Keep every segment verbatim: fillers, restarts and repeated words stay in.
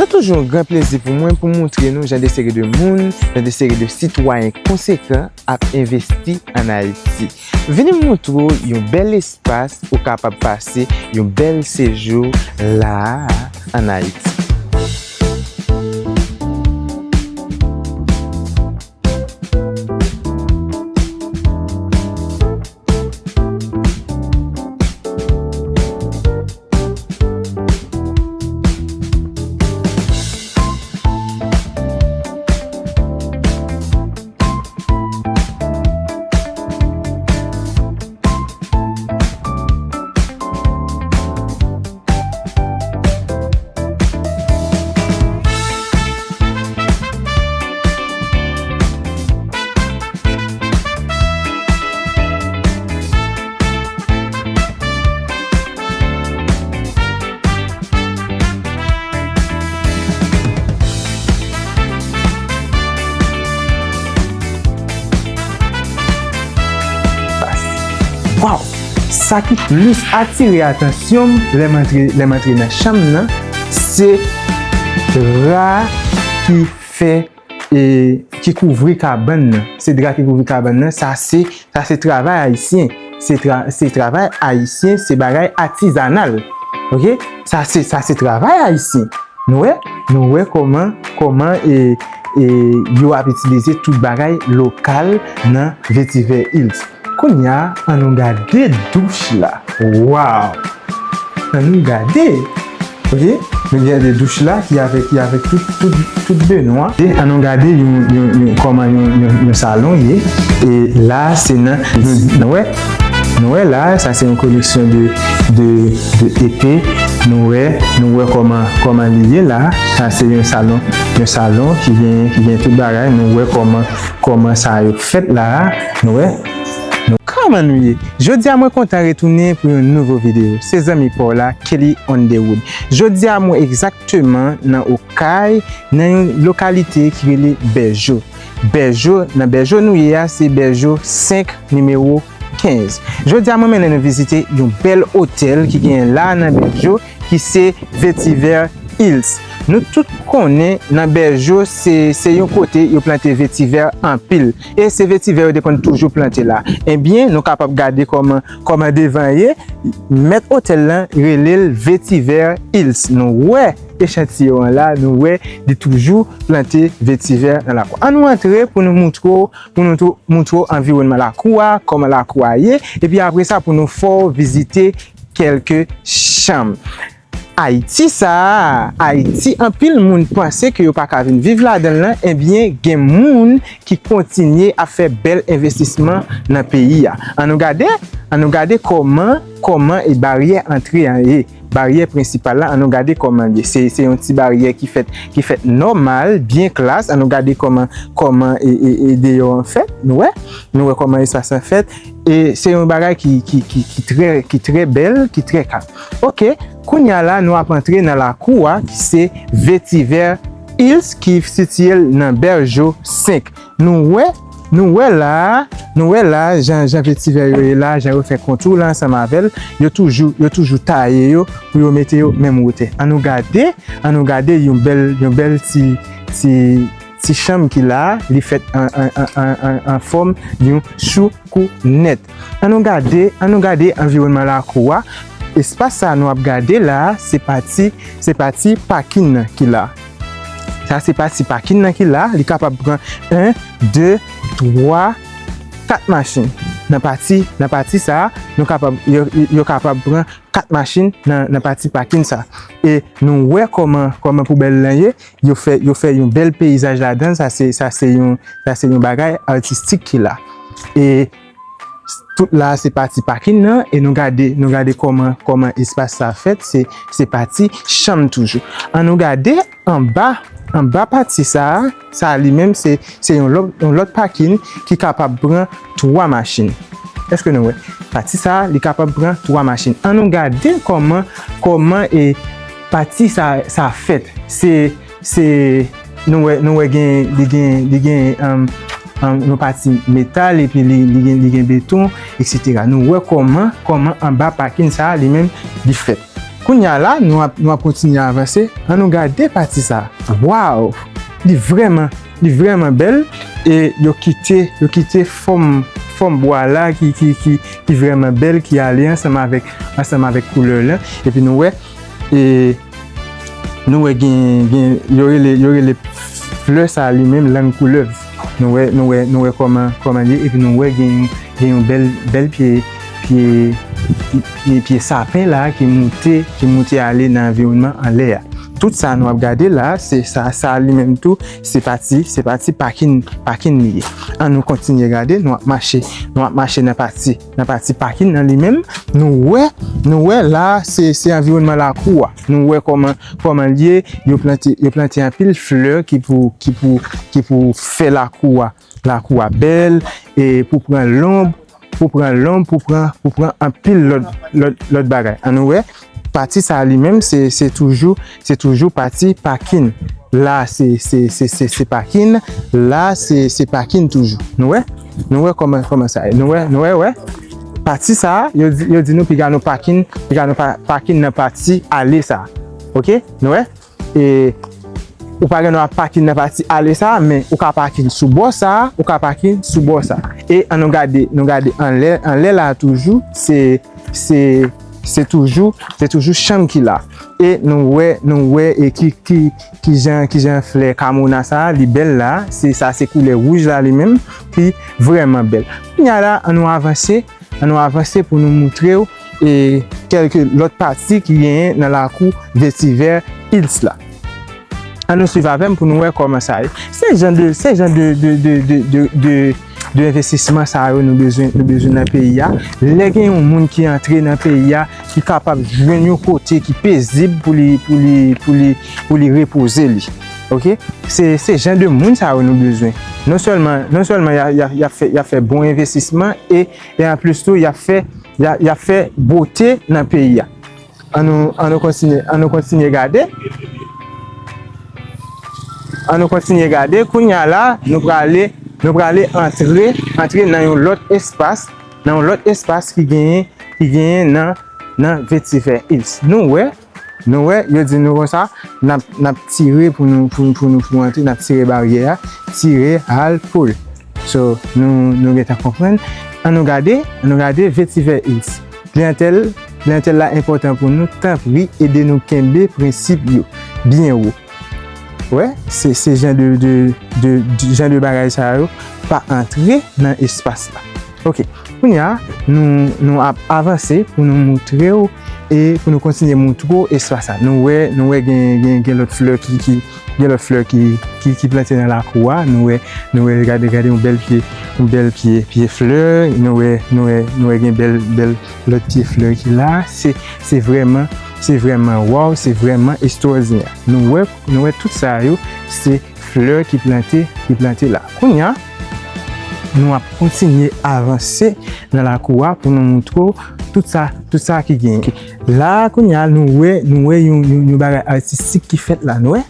Se toujou yon gran plezi pou mwen pou montre nou jan de seri de moun, jan de seri de sitwayen konsekan ap envesti ann Ayiti. Vini m montre w yon bèl espas ou kapab pase yon bèl sejou la a ann Ayiti. Waw! Sa ki plis atire atansyon m lè m antre, lè m antre nan chanm nan, se dra ki fè, e, ki kouvri kabann nan. Se dra ki kouvri kabann nan, sa se, sa se travay ayisyen. Se tra-, se travay ayisyen, se bagay atizanal. Oke? Sa se, sa se travay ayisyen. Nou wè, nou wè kòman, kòman, e, e, yo ap itilize tout bagay lokal nan Vetiver Hills. Kounye a, ann nou gade douch la. Waw! Ann nou gade. Oke? Nou gen de douch la ki avèk, ki avèk tout, tout, tout benwa. E ann nou gade yon, yon, yon, kòman yon, yon, yon salon ye. E la, se nan, nou, nou wè, nou wè la, sa se yon koleksyon de, de, de epe. Nou wè, nou wè kòman, kòman li ye la. Sa se yon salon, yon salon ki gen, ki gen tout bagay. Nou wè kòman, kòman sa yo fèt la. Nou wè. Nou, kòman nou ye? Jodi a mwen kontan retounen pou yon nouvo videyo. Se zanmi pa w la, Kelly Underwood. Jodi a mwen egzakteman nan Okay, nan yon lokalite ki rele Bèjo. Bèjo, nan Bèjo nou ye a, se Bèjo senk, nimewo kenz. Jodi a, mwen mennen nou vizite yon bèl otèl ki genyen la nan Bèjo, ki se Vetiver Hills. Nou tout konnen nan Bèjo, se, se yon kote yo plante vetivè anpil. E se vetivè yo te konn toujou plante la. Ebyen, nou kapab gade kòman, kòman devan ye. Mèt otèl lan rele l Vetiver Hills. Nou wè echantiyon an la, nou wè li toujou plante vetivè nan lakou. Ann nou antre pou nou montre w, pou nou tou-, montre w anviwònman lakou a, kòman lakou a ye, epi apre sa pou nou fè w vizite kèlke chanm. Ayiti sa a, Ayiti, anpil moun panse ke yo pa ka vin viv ladan l lan, ebyen, gen moun ki kontinye ap fè bèl envestisman nan peyi a. Ann nou gade, ann nou gade kòman, kòman e baryè antre an ye. Baryè prensipal la, ann nou gade kòman l ye. Se, se yon ti baryè ki fèt, ki fèt nòmal, byen klas. Ann nou gade kòman, kòman e, e, e deyò an fèt. Nou wè? Nou wè kòman espas lan fèt. E se yon bagay ki, ki, ki, ki trè, ki trè bèl, ki trè kalm. Oke, kounye a la, nou ap antre nan lakou a, ki se Vetiver Hills, ki sitiye l nan Bèjo senk. Nou wè, nou wè la, nou wè la, jan, jan vetivè yo ye la, jan yo fè kontou la ansanm avè l, yo toujou, yo toujou taye yo pou yo mete yo menm wotè. Ann nou gade, ann nou gade yon bèl, yon bèl ti, ti, ti chanm ki la, li fèt an, an, an, an, an, an fòm yon choukounèt. Ann nou gade, ann nou gade anviwònman lakou a. Espas sa a nou ap gade la, se pati, se pati pakin nan ki la. Sa se pati pakin nan ki la, li kapab pran en, de, twa, kat machin. Nan pati, nan pati sa a, nou kapab, yo, yo kapab pran kat machin nan, nan pati pakin sa. E nou wè kòman, kòman poubèl lan ye, yo fè, yo fè yon bèl peyizaj ladan, sa se, sa se yon, sa se yon bagay atistik ki la. E tout la se pati pakin nan, e nou gade, nou gade kòman, kòman espas sa fèt, se, se pati chanm toujou. Ann nou gade anba, anba pati sa a, sa a li menm se, se yon lòt, yon lòt pakin ki kapab pran twa machin. Èske nou wè? Pati sa a, li kapab pran twa machin. Ann nou gade kòman, kòman e pati sa, sa fèt. Se, se, nou wè, nou wè gen, li gen, li gen, um, um, yon pati metal, epi li, li gen, li gen beton, etsetera. Nou wè kòman, kòman anba pakin sa a, li menm, li fèt. Kounye a la, nou ap, nou ap kontinye avanse. Ann nou gade pati sa. Waw! Li vrèman, li vrèman bèl. E yo kite, yo kite fòm, fòm bwa la ki, ki, ki, ki vrèman bèl, ki ale ansanm avèk, ansanm avèk koulè lan. Epi nou wè, e nou wè gen, gen, yo rele, yo rele flè sa li menm lang koulèv. Nou wè, nou wè, nou wè kòman, kòman li ye, epi nou wè gen, gen yon bèl, bèl pye, pye, pye, pye sapen la ki moute, ki moute ale nan anviwònman anlè a. Tout sa nou ap gade la, se sa, sa li menm tou, se pati, se pati pakin, pakin li ye. Ann nou kontinye gade, nou ap mache, nou ap mache nan pati, nan pati pakin nan li menm. Nou wè, nou wè la, se, se anviwònman lakou a. Nou wè kòman, kòman li ye, yo plante, yo plante anpil flè ki pou, ki pou, ki pou fè lakou a, lakou a bèl, e pou pran lonb, pou pran lonb, pou pran, pou pran anpil lòt, lòt, lòt bagay. Ann nou wè, pati sa li menm, se, se toujou, se toujou pati pakin. La, se, se, se, se, se pakin. La, se, se pakin toujou. Nou wè? Nou wè kòman, kòman sa ye. Nou wè, nou wè, wè? Pati sa, yo di, yo di nou piga nou pakin, piga nou pa, pakin nan pati ale sa. Oke? Nou wè? E ou pa gen dwa pakin nan pati ale sa, men ou ka pakin sou bò sa, ou ka pakin sou bò sa. E ann nou gade, nou gade anlè, anlè la toujou, se, se, se toujou, se toujou chanm ki la. E nou wè, nou wè e ki, ki, ki jan, ki jan flè kamona sa, li bèl la, se sa, se koulè wouj la li menm, ki vrèman bèl. Kounye a la, ann nou avanse, ann nou avanse pou nou moutre w, e, kèlke lòt pati ki genyen nan lakou Vetivè Hills la. Ann nou swiv avè m pou nou wè kòman sa ye. Se jan de, se jan de, de, de, de, de, de, de envestisman sa yo nou bezwen, nou bezwen nan peyi a. Lè gen yon moun ki antre nan peyi a, ki kapab jwenn yon kote ki pezib pou li, pou li, pou li, pou li repoze li. Oke? Se, se jan de moun sa yo nou bezwen. Non sèlman, non sèlman y a, y a, y a fè, y a fè bon envestisman e, e anplis tou, y a fè, y a, y a fè bote nan peyi a. Ann nou, ann nou kontinye, ann nou kontinye gade. Ann nou kontinye gade. Kounye a la, nou prale, nou prale antre, antre nan yon lòt espas, nan yon lòt espas ki genyen, ki genyen nan, nan Vetivè Hills. Nou wè, nou wè, yo di nou konsa, n ap, n ap tire pou nou, pou, pou nou, pou nou antre, n ap tire baryè a, tire al pull. So, nou, nou gentan konprann. Ann nou gade, ann nou gade Vetivè Hills. Kliyantèl, kliyantèl la enpòtan pou nou, tanpri ede nou kenbe prensip yo byen wo. Wè, se, se jan de, de, de, de, jan de bagay sa yo pa antre nan espas la. Oke, kounye a, nou, nou ap avanse pou nou moutre w e pou nou kontinye moutre w espas la. Nou wè, nou wè gen, gen, gen lòt flè ki, ki, gen lòt flè ki, ki, ki plante nan lakou a. Nou wè, nou wè, gade, gade yon bèl pye, yon bèl pye, pye flè. Nou wè, nou wè, nou wè gen bèl, bèl lòt pye flè ki la. Se, se vrèman, se vrèman waw, se vrèman estwòdinè. Nou wè, nou wè tout sa yo, se flè ki plante, ki plante la. Kounye a, nou ap kontinye avanse nan lakou a pou nou moutre w tout sa, tout sa ki genyen. La, kounye a, nou wè, nou wè yon, yon, yon bagay atistik ki fèt la, nou wè?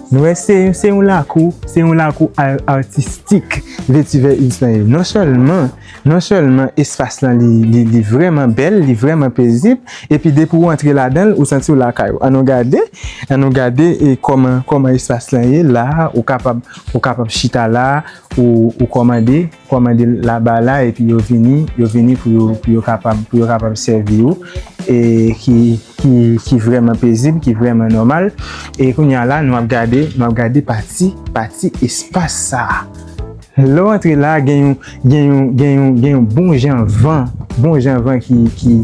Nou wè, se, se yon lakou, se yon lakou a-, atistik Vetivè Hills lan ye. Non sèlman, non sèlman espas lan li, li, li vrèman bèl, li vrèman pezib, epi depi w antre ladan l, ou santi w lakay ou. Ann nou gade, ann nou gade e kòman, kòman espas lan ye. La, ou kapab, ou kapab chita la, ou, ou kòmande, kòmande laba la, epi yo vini, yo vini pou yo, pou yo kapab, pou yo kapab sèvi ou, e ki, ki, ki vrèman pezib, ki vrèman nòmal. E kounye a la, nou ap gade, nou ap gade pati, pati espas sa a. Lè w antre la, gen yon, gen yon, gen yon, gen yon bon jan van, bon jan van ki, ki,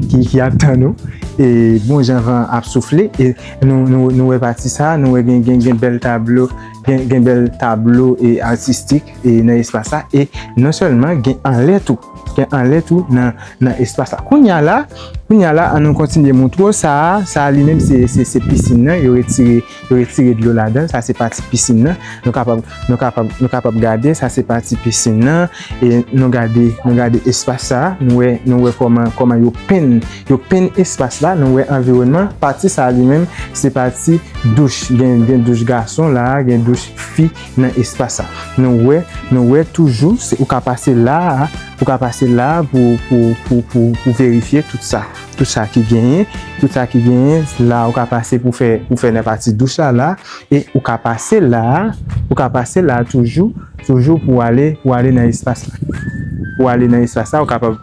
ki, ki ap tann ou. E bon jan van ap soufle. E nou, nou, nou wè pati sa, nou wè gen, gen, gen bèl tablo, gen, gen bèl tablo e atistik e nan espas sa. E non sèlman gen anlè tou, gen anlè tou nan, nan espas la. Kounye a la, kounye a la, ann nou kontinye moutre w sa a. Sa a li menm se, se, se pisin nan, yo retire, yo retire dlo ladan l. Sa se pati pisin nan. Nou kapab, nou kapab, nou kapab gade, sa se pati pisin nan. E nou gade, nou gade espas sa a. Nou wè, nou wè kòman, kòman yo penn, yo penn espas la. Nou wè anviwònman, pati sa a li menm, se pati douch. Gen, gen douch gason la, gen douch fi nan espas sa. Nou wè, nou wè toujou, se, ou ka pase la a, ou ka pase la a pou, pou, pou, pou, pou verifye tout sa. Tout sa ki genyen, tout sa ki genyen, la ou ka pase pou fè, pou fè nan pati douch la la, e ou ka pase la a, ou ka pase la a toujou, toujou pou ale, pou ale nan espas la. Pou ale nan espas la, ou kapab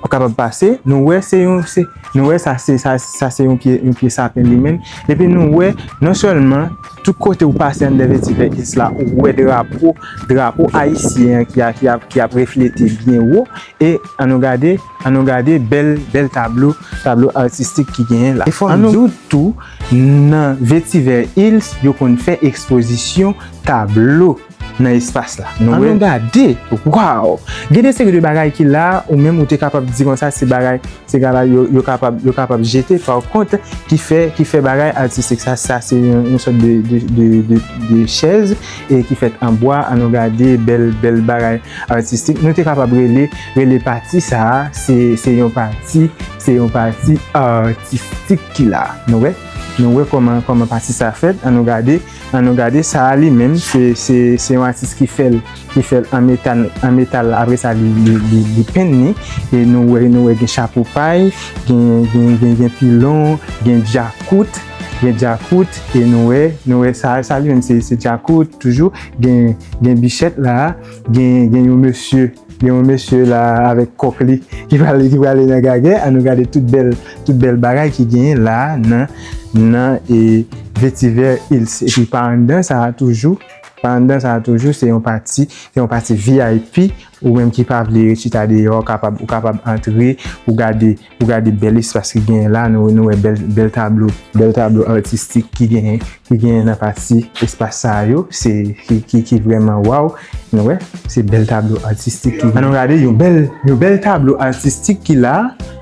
ou kapab pase, nou wè se yon, se, nou wè sa se, sa, sa se yon pye, yon pye sapen li menm. Epi nou wè, non sèlman, tout kote ou pase anndan Vetivè Hills la, ou wè drapo, drapo ayisyen an ki a, ki ap, ki ap reflete byen wo. E ann nou gade, ann nou gade bèl, bèl tablo, tablo atistik ki genyen la. E fò m di w tou, nan Vetivè Hills, yo konn fè ekspozisyon tablo nan espas la. Nou wè. Ann nou gade. Waw! Gen de seri de bagay ki la, ou menm ou te kapab di konsa, se bagay, se bagay yo, yo kapab, yo kapab jete, pa kont, ki fè, ki fè bagay atistik. Sa, sa se yon, yon sòt de, de, de, de, de chèz, e ki fèt an bwa. Ann nou gade bèl, bèl bagay atistik. Nou te kapab rele, rele pati sa a, se, se yon pati, se yon pati atistik ki la. Nou wè? Nou wè kòman, kòman pati sa fèt. Ann nou gade. Ann nou gade sa a li menm, se, se, se yon atis ki fè l, ki fè l an metal, an metal, apre sa li, li, li, li penn li. E nou wè, nou wè gen chapo pay, gen, gen, gen, gen pilon, gen djakout, gen djakout, e nou wè, nou wè sa, sa li menm se, se djakout toujou, gen, gen bichèt la, gen, gen yon mesye, gen yon mesye la avèk kòk li ki prale, ki prale nan gagè. Ann nou gade tout bèl, tout bèl bagay ki genyen la nan, nan, e, Vetivè Hills. Epi pa anndan sa a toujou, pa anndan sa a toujou, se yon pati, se yon pati V I P. Ou menm ki pa vle chita deyò, ou kapab, ou kapab antre, ou gade, ou gade bèl espas ki genyen la. Nou, nou wè bèl, bèl tablo, bèl tablo atistik ki genyen, ki genyen nan pati espas sa yo, se ki, ki, ki vrèman waw. Nou wè, se bèl tablo atistik ki, ann nou gade yon bèl, yon bèl tablo atistik ki la,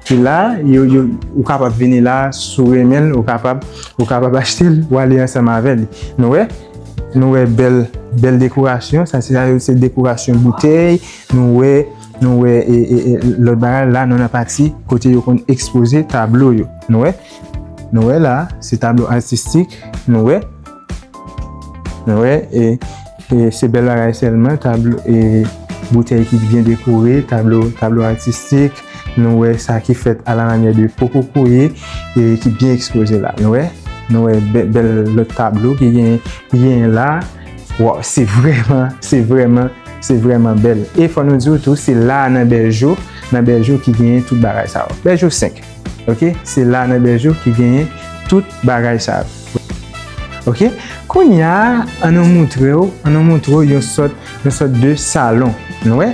ki la, yo, yo, ou kapab vini la, si w renmen l, ou kapab, ou kapab achte l, ou ale ansanm avè li. Nou wè, nou wè bèl, bèl dekorasyon, sa se, sa yo se dekorasyon boutèy, nou wè, nou wè, e, e, e, lòt bagay la, nou nan pati kote yo konn ekspoze tablo yo. Nou wè? Nou wè la, se tablo atistik, nou wè? Nou wè, e, e se bèl bagay sèlman, tablo, e, boutèy ki byen dekore, tablo, tablo atistik, nou wè sa ki fèt a la manyè de popokoye, e ki byen ekspoze la. Nou wè? Nou wè bè-, bèl lòt tablo ki gen, ki gen la. Waw, se vrèman, se vrèman, se vrèman bèl. E fò nou di w tou, se la nan Bèjo, nan Bèjo ki genyen tout bagay sa yo. Bèjo senk. Oke? Se la nan Bèjo ki genyen tout bagay sa yo. Oke? Kounye a, ann nou moutre w, ann nou moutre w yon sòt, yon sòt de salon. Nou wè?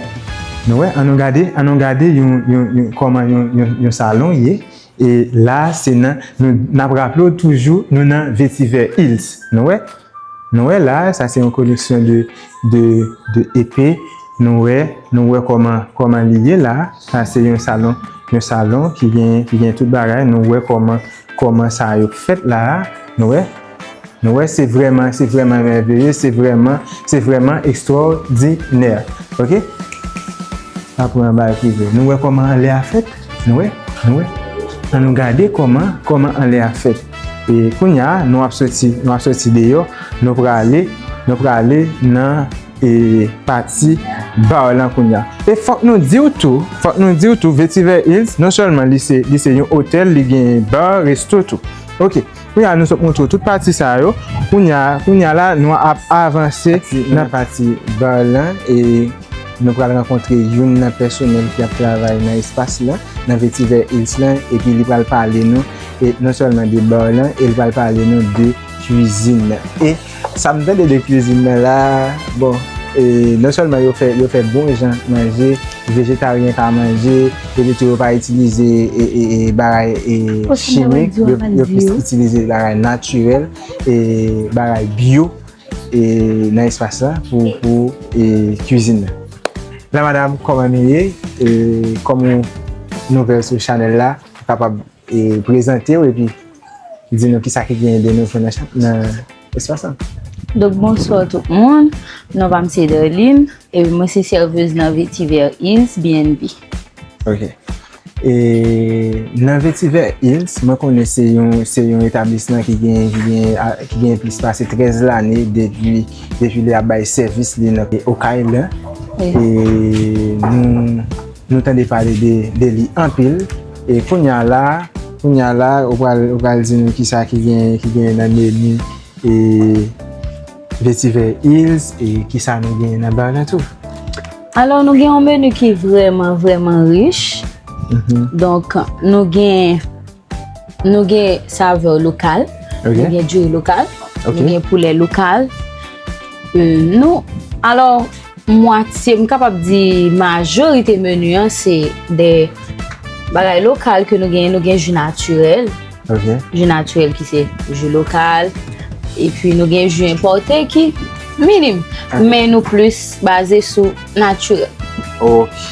Nou wè? Ann nou gade, ann nou gade yon, yon, yon, kòman yon, yon, yon salon ye. E la, se nan, nou, n ap raple w toujou, nou nan Vetivè Hills. Nou wè? Nou wè la, sa se yon koleksyon de, de, de epe. Nou wè, nou wè kòman, kòman li ye la. Sa se yon salon, yon salon ki gen, ki gen tout bagay. Nou wè kòman, kòman sa yo fèt la. Nou wè? Nou wè, se vrèman, se vrèman mèveye, se vrèman, se vrèman ekstraòdinè. Oke? Sa pou yon bagay prive. Nou wè kòman anlè a fèt? Nou wè? Nou wè? Ann nou gade kòman, kòman anlè a fèt. E kounye a, nou ap soti, nou ap soti deyò, nou prale, nou prale nan, e, pati bar lan kounye a. E fòk nou di w tou, fòk nou di w tou, Vetivè Hills, non sèlman li se, li se yon otèl, li gen bar, resto tou. Oke. Kounye a, nou sot montre w tout pati sa yo. Kounye a, kounye a la, nou ap avanse nan pati bar lan, e nou pral rankontre youn nan pèsonèl ki ap travay nan espas lan, nan Vetivè Hills lan, epi li pral pale nou, e non sèlman de bar lan, e li pral pale nou de kwizin nan. E sa m tande de kwizin nan la, bon, e non sèlman yo fè, yo fè bon jan manje, vejetaryen ka manje, epi tou yo pa itilize, e, e, e, bagay, e, chimik, yo, yo plis itilize bagay natirèl, e, bagay byo, e, nan espas la pou, pou, e, kwizin nan. La madanm, kòman nou ye? E, kòm ou nouvèl sou chanèl la, ou kapab, e, prezante w epi di nou kisa ki genyen de nouvo nan chan-, nan espas la. Donk, bonswa tout moun. Non pa m se Darline, e mwen se sèvez nan Vetivè Hills B and B. Ok. E nan Vetiver Hills, mwen konnen se yon, se yon etablisman ki gen, ki gen, a- ki gen plis pase trèz lane depi, depi li ap bay sèvis li nan Okay lan. E nou, nou tande pale de, de li anpil. E kounye a la, kounye a la, ou pral, ou pral di nou kisa ki gen, ki gen nan meni e Vetiver Hills e kisa nou gen nan bar la tou. Alò, nou gen yon meni ki vrèman, vrèman rich. Donk, nou gen, nou gen savè lokal, nou gen diri lokal, nou gen poulè lokal. E, nou, alò, mwatye, m kapab di majorite meni an se de bagay lokal ke nou gen, nou gen ji natirèl. Ji natirèl ki se ji lokal, epi nou gen ji enpòte ki minim, men nou plis baze sou natirèl. Ok.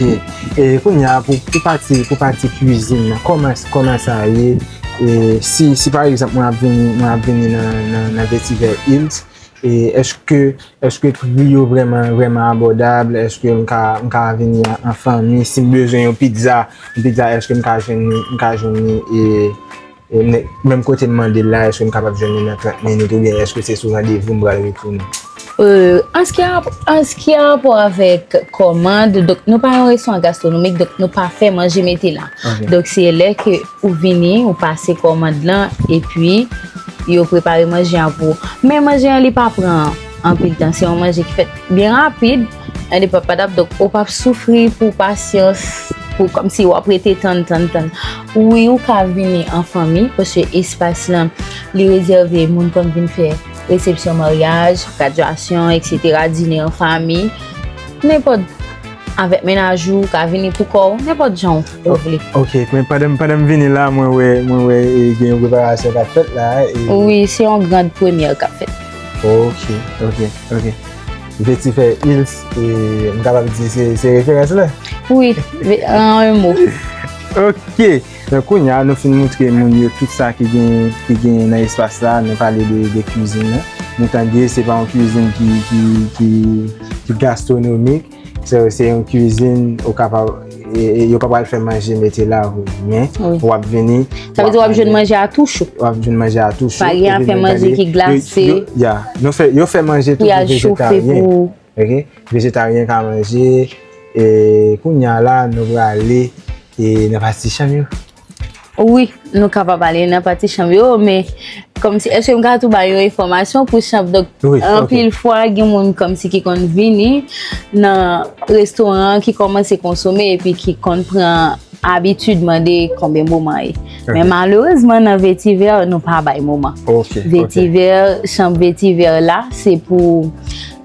E kounye a, pou, pou pati, pou pati kwizin nan, kòman, kòman sa ye? E si, si pa egzanp, mwen ap vini, mwen ap vini nan, nan, nan Vetiver Hills, e èske, èske pri yo vrèman, vrèman abòdab? Èske m ka, m ka vini an, an fanmi? Si m bezwen yon pizza, yon pizza, èske m ka jwenn li, m ka jwenn li, e, e, ne- menm kote m mande l la, èske m kapab jwenn li nan trant minit, oubyen èske se sou randevou m pral retounen? Euh, an ce qui a, an ce qui a rapò avèk kòmand, donk, nou pa yon restoran gastronomik, donk, nou pa fè manje mete la. Ok. Donk, se lè ke ou vini, ou pase kòmand lan, epi yo prepare manje an pou ou. Men manje an, li pa pran anpil tan. Se yon manje ki fèt byen rapid, an de papadap. Donk, ou p ap soufri pou pasyans, pou kòmsi w ap rete tann, tann, tann. Wi, ou ka vini an fanmi, paske espas lan, li rezève moun konn vin fè resepsyon maryaj, gradyasyon, et cetera, dine an fanmi. Nenpòt avèk mennaj ou, ka vini pou kò w, nenpòt jan w vle. Ok, men pandan, pandan m vini la, mwen wè, mwen wè, e, gen yon preparasyon k ap fèt la, e. Wi, se yon grand première k ap fèt. Ok, ok, ok. Vetiver Hills, e, m kapab di se, se referans la? Wi, ve- en un mot. Ok. Donk, kounye a, nou fin moutre moun yo tout sa ki gen, ki gen nan espas la, nou pale de, de kwizin nan. Nou tande se pa yon kwizin ki, ki, ki, ki gastronomik. Se, se yon kwizin ou kapab, e, e, yo pa pral fè manje mete la pou ou, men w ap vini, sa vle di w ap jwenn manje a tou cho. W ap jwenn manje a tou cho. Pa gen afè manje ki glase. Yo, yo, ya, nou fè, yo fè manje tou pou vejetaryen. Ok? Vejetaryen ka manje. E kounye a la, nou prale, e, nan pati chanm yo. Wi, nou kapab ale nan pati chanm yo, men kòmsi, èske m ka tou ba yon enfòmasyon pou chanm? Donk, anpil fwa, gen moun kòmsi ki konn vini nan restoran an, ki kòmanse konsome epi ki konn pran abitid mande konbyen moman ye. Men malerezman, nan Vetiver, nou pa bay moman. Vetiver, chanm Vetiver la, se pou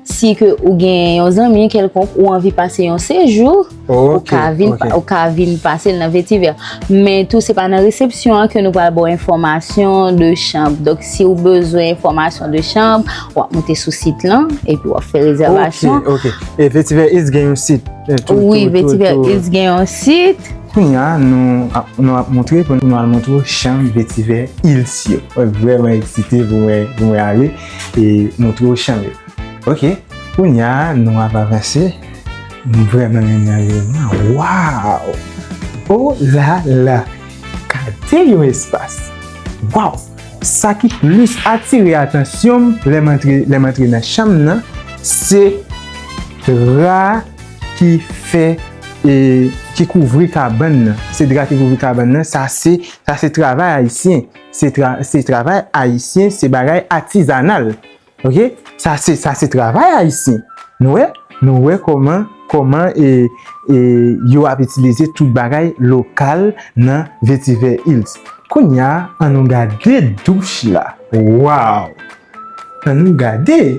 si ke ou gen yon zanmi kèlkonk, ou anvi pase yon sejou, ou ka vin, ou ka vin pase l nan Vetiver. Men tou, se pa nan resepsyon an ke nou pral ba w enfòmasyon de chanm. Donk, si ou bezwen enfòmasyon de chanm, w ap monte sou sit lan, epi w ap fè rezèvasyon. Ok, ok. E Vetiver Hills gen yon sit, e, tou, wi, tou, tou, Vetiver Hills gen yon sit. Kounye a, nou ap, nou ap montre, pou nou al montre w chanm Vetiver Hills yo. Mwen vrèman eksite pou mwen, pou mwen ale e montre w chanm yo. Ok, kounye a, nou ap avanse. M vrèman renmen anviwònman an. Waw! Oh la la! Gade yon espas! Waw! Sa ki plis atire atansyon m lè m antre, lè m antre nan chanm nan, se dra ki fè, e, ki kouvri kabann nan. Se dra ki kouvri kabann nan, sa se, sa se travay ayisyen. Se tra- se travay ayisyen, se bagay atizanal. Ok? Sa se, sa se travay ayisyen. Nou wè? Nou wè kòman, kòman, e, e, yo ap itilize tout bagay lokal nan Vetiver Hills. Kounye a, ann nou gade douch la. Waw! Ann nou gade.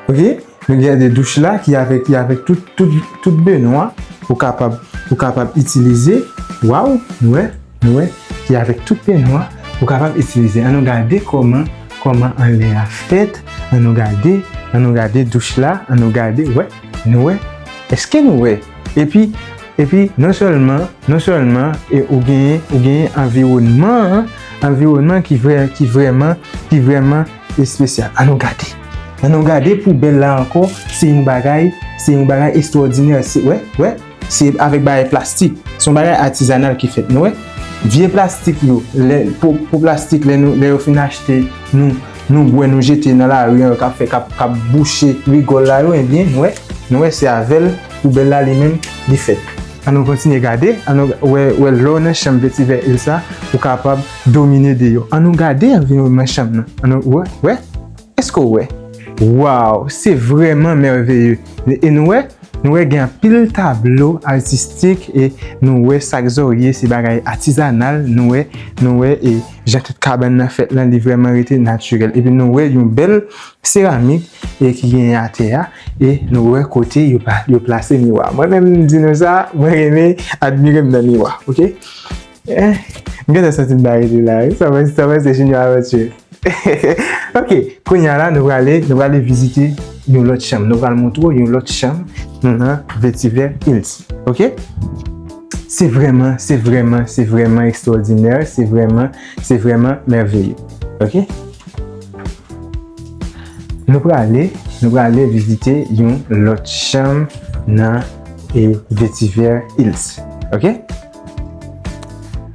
Ok? Nou gade douch la ki avèk, ki avèk tout, tout, tout benwa ou kapab, ou kapab itilize. Waw, nou wè, nou wè, ki avèk tout benwa ou kapab itilize. Ann nou gade kòman, kòman anlè a fèt. Ann nou gade, ann nou gade douch la, ann nou gade, wè, nou wè. Èske nou wè? Epi, epi, non sèlman, non sèlman, e, ou genyen, ou genyen anviwònman an, anviwònman ki vrè- ki vrèman, ki vrèman espesyal. Ann nou gade. Ann nou gade poubèl la ankò, se yon bagay, se yon bagay estwòdinè. Se, wè, wè, Se avèk bagay plastik. Se yon bagay atizanal ki fèt, nou wè. Vye plastik yo, lè, po, po plastik, lè nou, lè yo fin achte, nou, nou bwè, nou jete nan lari an, k ap fè, k ap, k ap bouche rigòl la yo, ebyen, nou wè, nou wè, se avè l poubèl la li menm li fèt. An nou kontinye gade, an nou wè, wè lè w nan chanm Vetiver Hills la, ou kapab domine deyò. An nou gade anviwònman chanm nan. An nou wè, wè. Èske w wè? Waw, se vrèman mèveye. E nou wè, nou wè gen anpil tablo atistik e nou wè sak zòrye se bagay atizanal, nou wè, nou wè e jan tèt kabann nan fèt lan li vrèman rete natirèl. Epi nou wè yon bèl seramik e ki genyen atè a e nou wè kote yo pa, yo plase miwa. Mwen menm m di nou sa, mwen renmen admire m nan miwa, oke? Eh, m gentan santi m pa rete la wi. Sa mwen, sa mwen se Junior Aventure. Ok, kounye a la, nou prale, nou prale vizite yon lòt chanm. Nou pral montre w yon lòt chanm nan Vetiver Hills. Ok? Se vrèman, se vrèman, se vrèman ekstwòdinè, se vrèman, se vrèman mèveye. Ok? Nou prale, nou prale vizite yon lòt chanm nan e Vetiver Hills. Ok?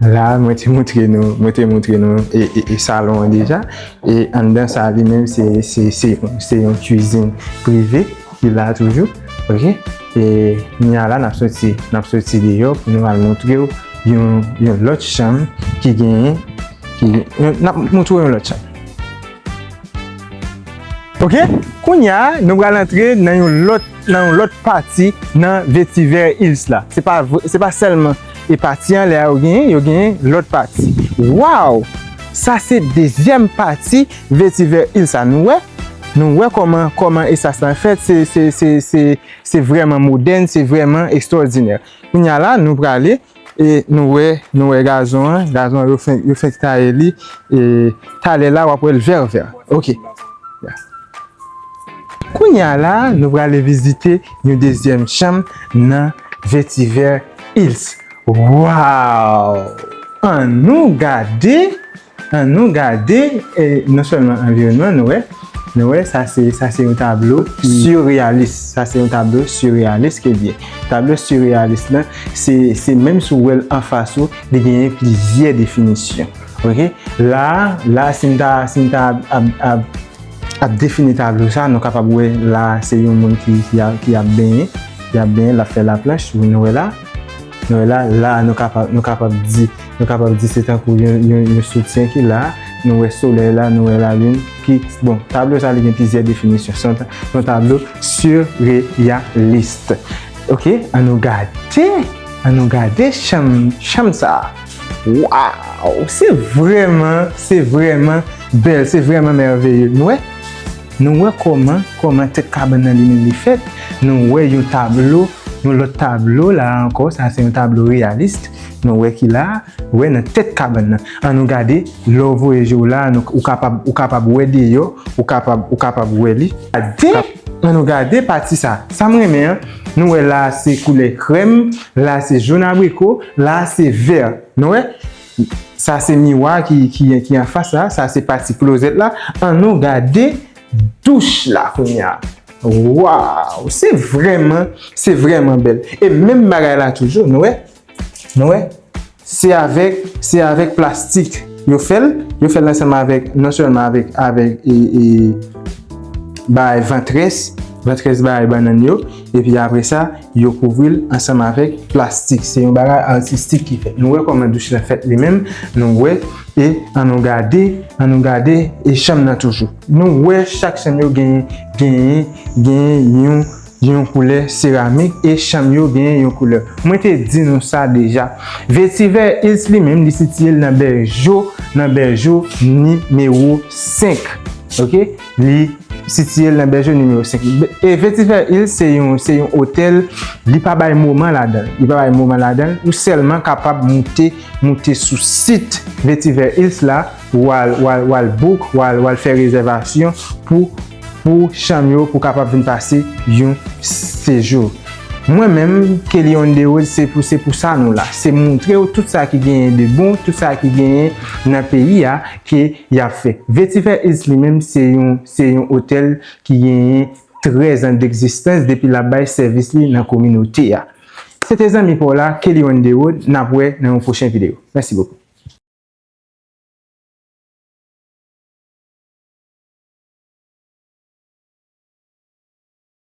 La, mwen te montre nou, mwen te montre nou e, e, e salon an deja. E anndan sa li menm, se, se, se, se yon kwizin prive ki la toujou. Ok? E kounye a la, n ap soti, n ap soti deyò pou nou al montre w yon, yon lòt chanm ki genyen, ki, n ap montre w yon lòt chanm. Ok, kounye a, nou pral antre nan yon lòt, nan yon lòt pati nan Vetiver Hills la. Se pa vre, se pa sèlman e pati anlè a yo genyen, yo genyen lòt pati. Waw! Sa se dezyèm pati Vetiver Hills la. Nou wè? Nou wè kòman, kòman espas la fèt. Se, se, se, se, se vrèman modèn, se vrèman ekstwòdinè. Kounye a la, nou prale e nou wè, nou wè gazon an, gazon an yo fenk, yo fenk taye li, e talè la w ap wè l vè vè. Ok. Kounye a la, nou prale vizite yon dezyèm chanm nan Vetiver Hills. Waw! Annou gade! Annou gade, e, non sèlman anviwònman, nou wè, nou wè, sa se, sa se yon tablo sireyalis. Sa se yon tablo sireyalis ke l ye. Tablo sireyalis lan, se, se menm si w wè l anfas ou, li genyen plizyè definisyon. Ok? La, la, si m ta, si m ta ap, ap, ap, ap defini tablo sa, nou kapab wè la, se yon moun ki, ki ap, ki ap benyen, ki ap benyen, l ap fè laplanch, nou wè la. Nou wè la, la, nou kapab, nou kapab di, nou kapab di se tankou yon, yon, yon soutyen ki la. Nou wè solèy la, nou wè lalin. Ki, bon, tablo sa, li gen plizyè definisyon. Se yon ta-, se yon tablo sireyalis. Ok, annou gade, annou gade chanm, chanm sa. Waw, se vrèman, se vrèman bèl, se vrèman mèveye. Nou wè? Nou wè kòman, kòman tèt kabann nan li menm li fèt. Nou wè yon tablo, yon lòt tablo la ankò, sa se yon tablo reyalis. Nou wè ki la, wè nan tèt kabann nan. Annou gade, lè w voye je w la, nou, ou kapab, ou kapab wè deyò, ou kapab, ou kapab wè li. Gade, annou gade pati sa. Sa m renmen an, nou wè la se koulè krèm, la se jòn abriko, la se vè. Nou wè? Sa se miwa ki, ki, ki anfas la, sa se pati klozèt la. Annou gade douch la kounye a. Waw, se vrèman, se vrèman bèl. E menm bagay la toujou, nou wè? Nou wè? Se avèk, se avèk plastik yo fè l, yo fè l ansanm avèk, non sèlman avèk, avèk, e, e, bay vantrès, vantrès bay bannann yo, epi apre sa, yo kouvri l ansanm avèk plastik. Se yon bagay atistik ki fèt. Nou wè kòman douch lan fèt li menm, nou wè, e annou gade, annou gade, e chanm nan toujou. Nou wè chak chanm yo genyen, genyen, genyen yon, yon koulè seramik, e chanm yo genyen yon koulè. Mwen te di nou sa deja. Vetiver Hills li menm, li sitiye l nan Bèjo, nan Bèjo nimewo senk. Ok? Li sitiye l nan Bèjo nimewo senk. E Vetiver Hills se yon, se yon otèl, li pa bay moman ladan l. Li pa bay moman ladan l. Ou sèlman kapab moute, moute sou sit Vetiver Hills la, w al, w al, w al book, w al, w al fè rezèvasyon pou, pou chanm yo, pou kapab vin pase yon sejou. Mwen menm, Kelly on the road, se pou, se pou sa nou la. Se montre w tout sa ki genyen de bon, tout sa ki genyen nan peyi a, ke y ap fè. Vetiver Hills li menm, se yon, se yon otèl ki genyen trèz an degzistans depi l ap bay sèvis li nan kominote a. Se te zanmi pa w la, Kelly Underwood, n ap wè nan yon pwochen videyo. Mèsi bokou.